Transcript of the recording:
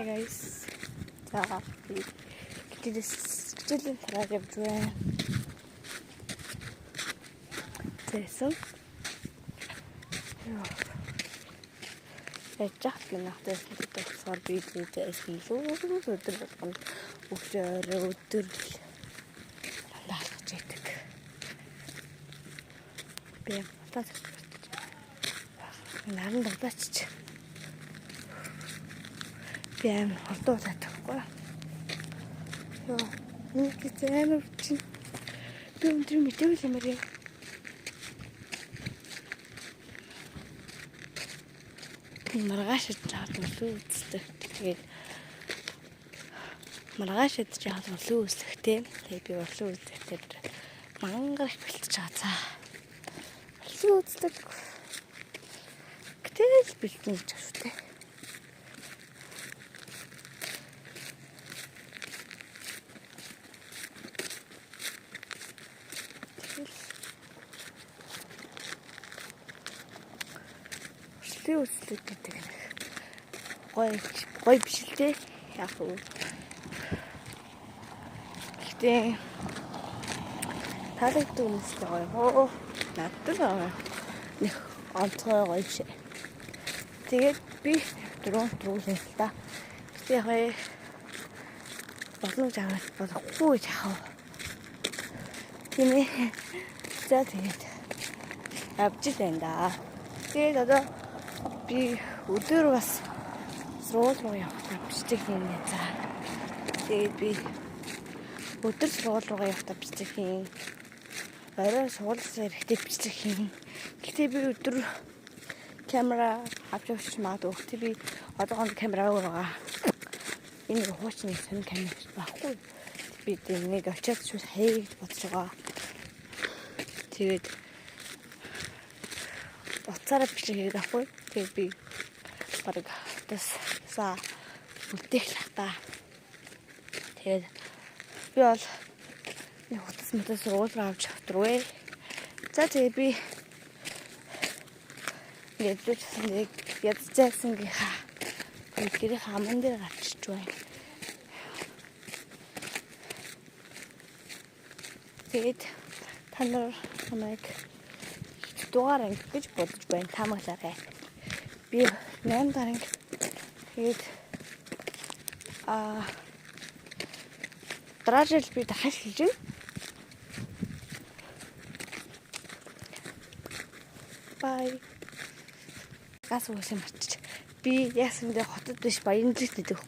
Guys. За би хичээлийн талаар явж байна. Тэсэн. Яаж манайхтай болохоор би зээсэн лүү өдөр болгоно өглөө өдөр л дандаа алхаж яадаг. Би утаа наран дагдаач. Би амар хурдан удаадаг байхгүй. Йоо, миний гэц амар чинь би өндөр мэдээгүй юм арай. Маргааш идэж аваад өглөө үздэг. Тэгээд маргааш идэж аваад өглөө үзлэхтэй. Тэгээд би өглөө үзлэхтэй мангар их бэлтэж байгаа. За. Өглөө үзлэг. Гэтэл бэлтэн гэж шүү дээ. Өглөө үзлэг гэдэг нэг гоё гоё биш л дээ. Яг уу. Гэхдээ таалагддаг хүмүүстэй гоё. Хоо надад л гоё. Нэг онцгой гоё биш. Тэгээд би дөрөв л та. Гэтэ яг боломж аваад болохгүй гэж яах вэ? Тийм ээ. За тэгээд авч л байна да. Тэгээд одоо би өдөр бас сургууль руу явахдаа бичлэг хийнэ. За. Тэгээд би өдөр сургууль руу явахдаа бичлэг хийнэ. Орой сургуулиас ирэхдээ бичлэг хийнэ. Гэтэ би өдөр камера авч явчих магадгүй. Гэтэ би одоохонд камера байгаа. Энэ хуучны сонин камер байхгүй. Би нэг очиад шууд хаяа гэж бодож байгаа. Тэгээд утсаараа бичлэг хийгээд авахгүй. Тэгээд би бараг тасаа үлдээх л та. Тэгээд би бол нэг утас мутас сургууль руу авч явтрвэ. За тэгээд би ингээд нэг ядчихсангийнхаа гэрийн хаман дээр гарчиж байна. Тэгээд та нар намайг дугаар анги гэж бодож байна. Таамаглаарай. Би 8 дахь анги. Тэгээд дараа жил би дахиад хэлж байна. Bye. Гас үсэн мартчих. Би яасан бэ хотод биш Баянжилт гэдэг байхгүй.